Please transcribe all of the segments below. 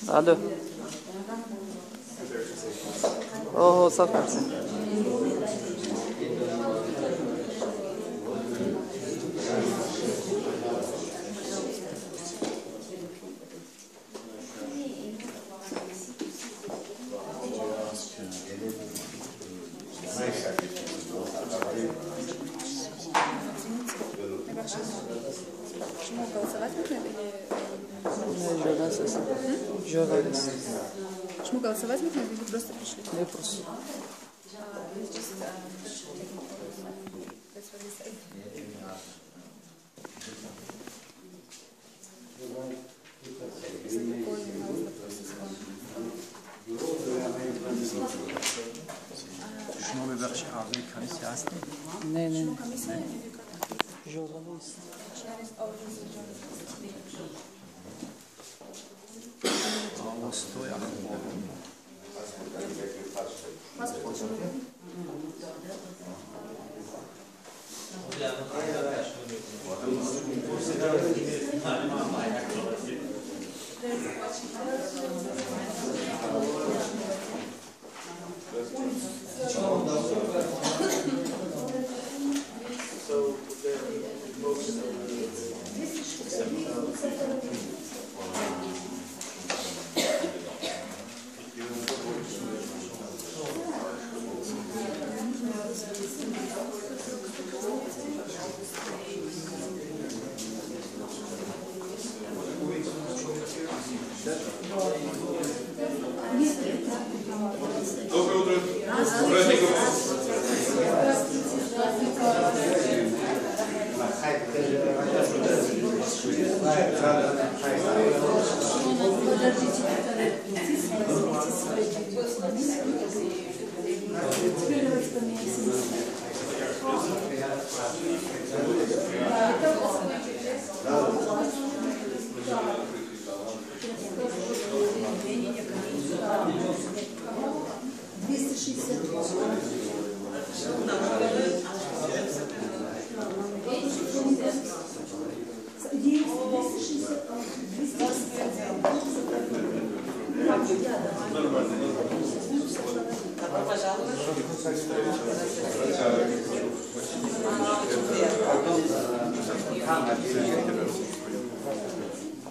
Алло. Ого, сафарси. Журналист. Почему голосовать можно или просто пришли? Не просто. Шумо мебахши аъзои комиссия ҳастед? Не, не, не. Журналист. Востой ахбор. Доброе утро. С праздником.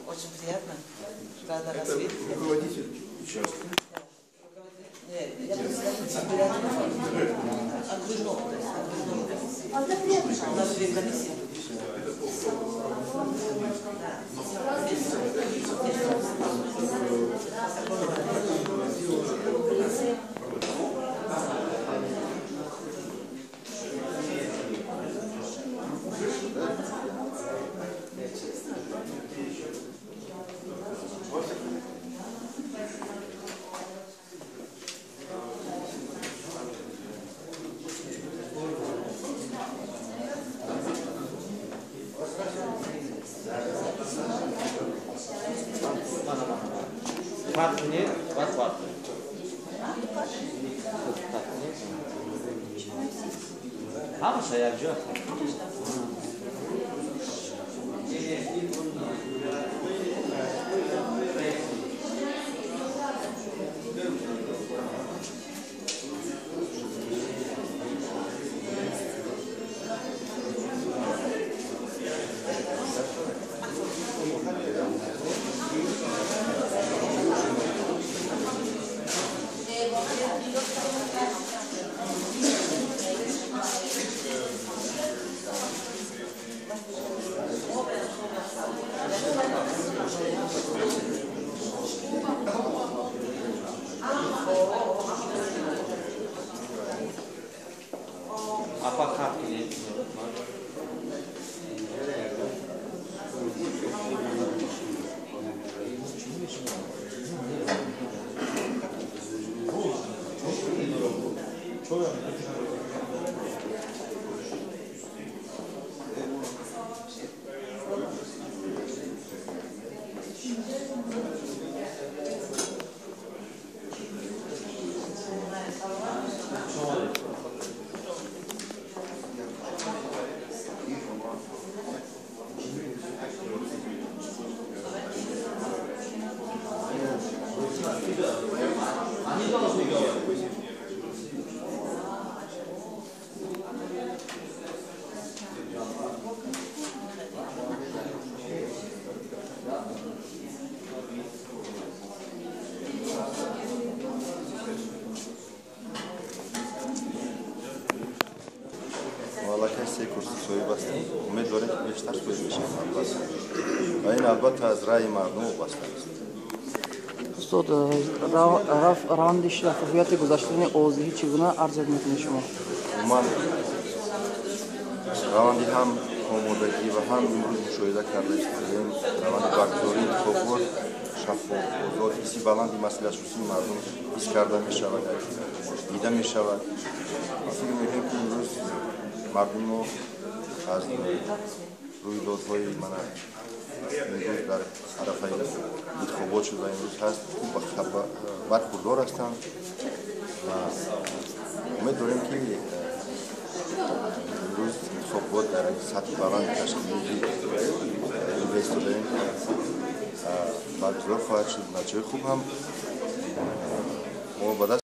Очень приятно. Рада вас видеть. Руководитель участка. Нет, я председатель избирательного окружного. У нас две комиссии. Ҳамаша якҷо. се курсӣ соҳиб ҳастем. Умед дорем, ки бештар соҳиб мешавем, албатта. Ва ин албатта аз раъи мардум вобаста аст. Устод, раванди шаффофияти гузаштани овоздиҳӣ чӣ гуна арзёбӣ мекунед шумо? Умуман, раванди ҳам омодагӣ ва ҳам имрӯз мушоҳида карда истодаем, раванди баргузории интихобот шаффоф, озод, ҳисси баланди масъулиятшиносии мардум ҳис карда мешавад, дида мешавад. Ва фикр мекунем, ки имрӯз мардуми мо аз рӯйдодҳои мана имрӯз дар арафаи интихобот шуд ва имрӯз ҳаст, хуб бархурдор ҳастанд ва умед дорем, ки имрӯз интихобот дар сатҳи баланди ташкилӣ дида истодаем, баргузор хоҳад шуд. Натиҷаҳои хуб ҳам мо ба даст